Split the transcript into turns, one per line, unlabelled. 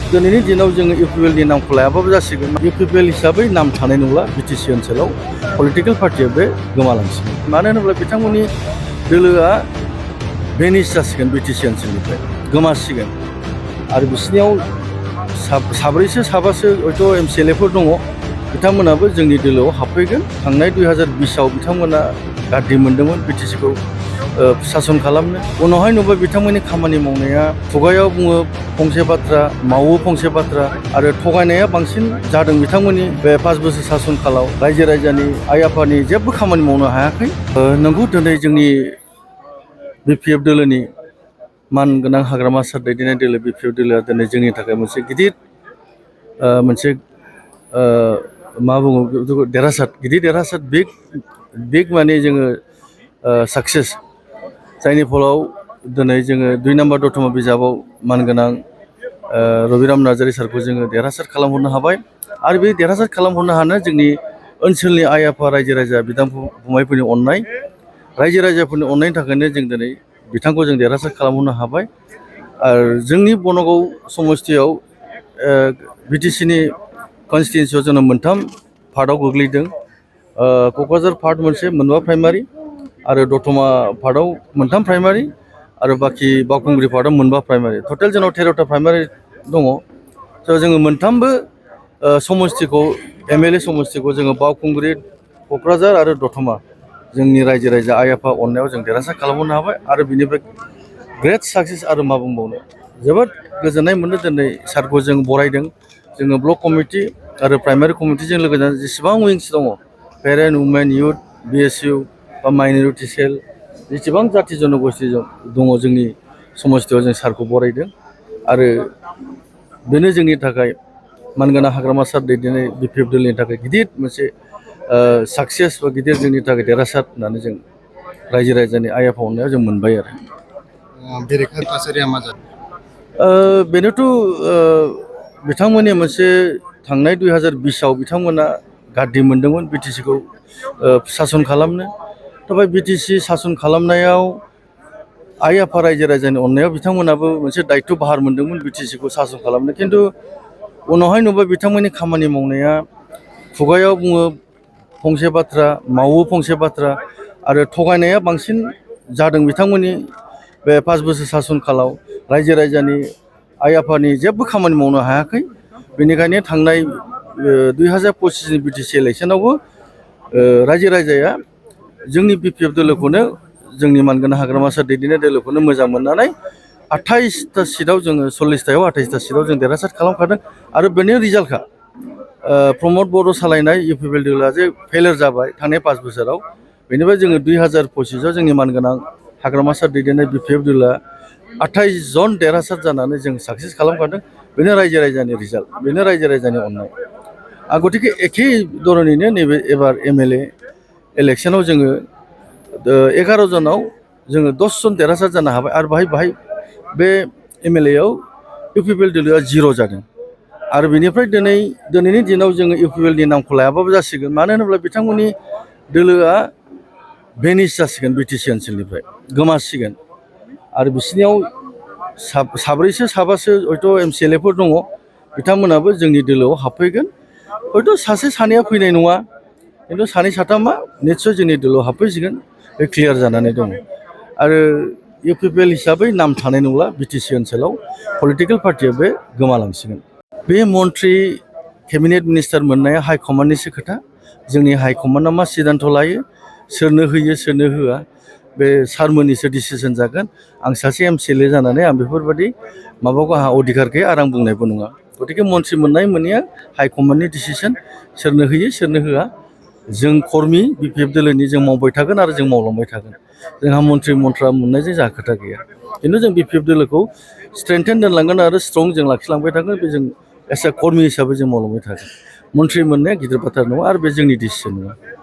दिनैनि दिनाव जोङो इउपिपिएलनि नामखौ लायाबाबो जासिगोन। इउपिपिएल हिसाबै नाम थानाय नंला बिटिसि ओनसोलाव पलिटिकेल पार्टिया बे गोमालांसिगोन। मानो होनोब्ला बिथांमोननि दोलोआ बेनिस जासिगोन बिटिसि ओनसोलनिफ्राय गोमासिगोन आरो बिसोरनियाव साब्रैसो साबासो हयथ' एमसिएलएफोर दङ बिथांमोनाबो जोंनि दोलोआव हाबफैगोन। थांनाय 2020आव बिथांमोना गारदि मोनदोंमोन बिटिसिखौ सासन खालामनो। उनावहाय नुबाय बिथांमोननि खामानि मावनाया खुगायाव बुङो फंसे बाथ्रा मावो फंसे बाथ्रा आरो थगायनाया बांसिन जादों। बिथांमोननि बे 5 बोसोर सासन कालाव रायजो राजानि आइ आफानि जेबो खामानि मावनो हायाखै। नंगौ दिनै जोंनि बिपिएफ दोलोनि मानगोनां हाग्रामा सार दैदेननाय दोलो बिपिएफ दोलोआ दिनै जोंनि थाखाय मोनसे गिदिर मोनसे मा बुङो देरहासार गिदिर देरहासार बिग माने जोङो साक्सेस जायनि फलाव दिनै जोङो 2 नम्बर दतमा बिजाबाव मानगोनां रबिराम नार्जारी सारखौ जोङो देरहासार खालामहरनो हाबाय आरो बे देरहासार खालामहरनो हानो जोंनि ओनसोलनि आइ आफा रायजो राजा बिदा फंबायफोरनि अननाय रायजो राजाफोरनि अननायनि थाखायनो जों दिनै बिथांखौ जों देरहासार खालामहरनो हाबाय। आरो जोंनि बनगाव समस्थियाव बिटिसिनि कनस्टिटुन्सियाव जोङो 3 पार्टआव गोग्लैदों। क'क्राझार पार्ट मोनसे मोनबा प्राइमारि आरो दतमा पार्टआव 3 प्राइमारि आरो बाखि बावखुंग्रि पार्टआव 1 प्राइमारि टटेल जोंनाव 13टा प्राइमारि दङ। स' जोङो 3बो समस्थिखौ एमएलए समस्थिखौ जोङो बावखुंग्रि क'क्राझार आरो दतमा जोंनि रायजो राजा आइ आफा अननायाव जों देरहासार खालामहरनो हाबाय आरो बिनिफ्राय ग्रेट साक्सेस आरो मा बुंबावनो जोबोद गोजोननाय मोनदों। दिनै सारखौ जों बरायदों। जोङो ब्लक कमिटि आरो प्राइमारि कमिटिजों लोगोसे जेसेबां उइंस दङ पेरेन्ट वुमेन इउथ बिएसइउ बा माइनरिटि सेल जेसेबां जाथि जनगोष्ठि दङ जोंनि समस्थियाव जों सारखौ बरायदों आरो बेनो जोंनि थाखाय मानगोनां हाग्रामा सार दैदेननाय बिपिएफ दोलोनि थाखाय गिदिर मोनसे साक्सेस बा गिदिर जोंनि थाखाय देरहासार होननानै जों रायजो राजानि आइ आफा अननायाव जों मोनबाय आरो।
बेरेखा थासारिया मा जादों?
बेनोथ' बिथांमोननि मोनसे थांनाय 2020आव बिथांमोना गारदि मोनदोंमोन बिटिसिखौ सासन खालामनो। नाथाय बिटिसि सासन खालामनायाव आइ आफा रायजो राजानि अननायाव बिथांमोनाबो मोनसे दायित्व बाहार मोनदोंमोन बिटिसिखौ सासन खालामनो। खिन्थु उनावहाय नुबाय बिथांमोननि खामानि मावनाया खुगायाव बुङो फंसे बाथ्रा मावो फंसे बाथ्रा आरो थगायनाया बांसिन जादों। बिथांमोननि बे 5 बोसोर सासन कालाव रायजो राजानि आइ आफानि जेबो खामानि मावनो हायाखै। बेनिखायनो थांनाय 2025नि बिटिसि इलेक्सनावबो रायजो राजाया जोंनि बिपिएफ दोलोखौनो जोंनि मानगोनां हाग्रामा सार दैदेननाय दोलोखौनो मोजां मोननानै 28टा सिटआव जोङो 40टायाव 28टा सिटआव जों देरहासार खालामखादों आरो बेनि रिजाल्टखा प्रमद बर' सालायनाय इउपिपिएल दोलोआ जे फेलियर जाबाय थांनाय 5 बोसोराव बेनिफ्राय जोङो 2025आव जोंनि मानगोनां हाग्रामा सार दैदेननाय बिपिएफ दोलोआ 28 जन देरहासार जानानै जों साक्सेस खालामखादों। बेनो रायजो राजानि रिजाल्ट बेनो रायजो राजानि अननाय। गतिके एखे धरनैनो नैबे एबार एमएलए इलेक्सनाव जोङो 11 जनाव जोङो 10 जन देरहासार जानो हाबाय आरो बाहाय बे एमएलएआव इउपिपिएल दोलोआ 0 जादों आरो बेनिफ्राय दिनैनि दिनाव जोङो इउपिपिएलनि नामखौ लायाबाबो जासिगोन। मानो होनोब्ला बिथांमोननि दोलोआ बेनिस जासिगोन बिटिसि ओनसोलनिफ्राय गोमासिगोन आरो बिसोरनियाव साब्रैसो साबासो हयथ' एमसिएलएफोर दङ बिथांमोनाबो जोंनि दोलोआव हाबफैगोन। हयथ' सासे सानैया फैनाय नङा खिन्थु 2 साथामा निस्सय जोंनि दोलोआव हाबफैसिगोन बे क्लियार जानानै दङ आरो इउपिपिएल हिसाबै नाम थानाय नंला बिटिसि ओनसोलाव पलिटिकेल पार्टिया बे गोमालांसिगोन। बे मन्त्रि केबिनेट मिनिस्टार मोननाया हाइकमान्डनिसो खोथा। जोंनि हाइकमान्डआ मा सिद्धान्त लायो सोरनो होयो सोरनो होआ बे सारमोननिसो डिसिसन जागोन। आं सासे एमसिएलए जानानै आं बेफोरबायदि माबाखौ आंहा अधिकार गैया आरो आं बुंनायबो नङा। गतिके मन्त्रि मोननाय मोनैया हाइकमान्डनि डिसिसन सोरनो होयो सोरनो होआ। जों कर्मि बिपिएफ दोलोनि जों मावबाय थागोन आरो जों मावलांबाय थागोन। जोंहा मन्त्रि मन्थ्रा मोननायजों जोंहा खोथा गैया खिन्थु जों बिपिएफ दोलोखौ स्ट्रेंथेन दोनलांगोन आरो स्ट्रं जों लाखिलांबाय थागोन। बे जों एस ए कर्मि हिसाबै जों मावलांबाय थागोन। मन्त्रि मोननाया गिदिर बाथ्रा नङा आरो बे जोंनि डिसिसन नङा।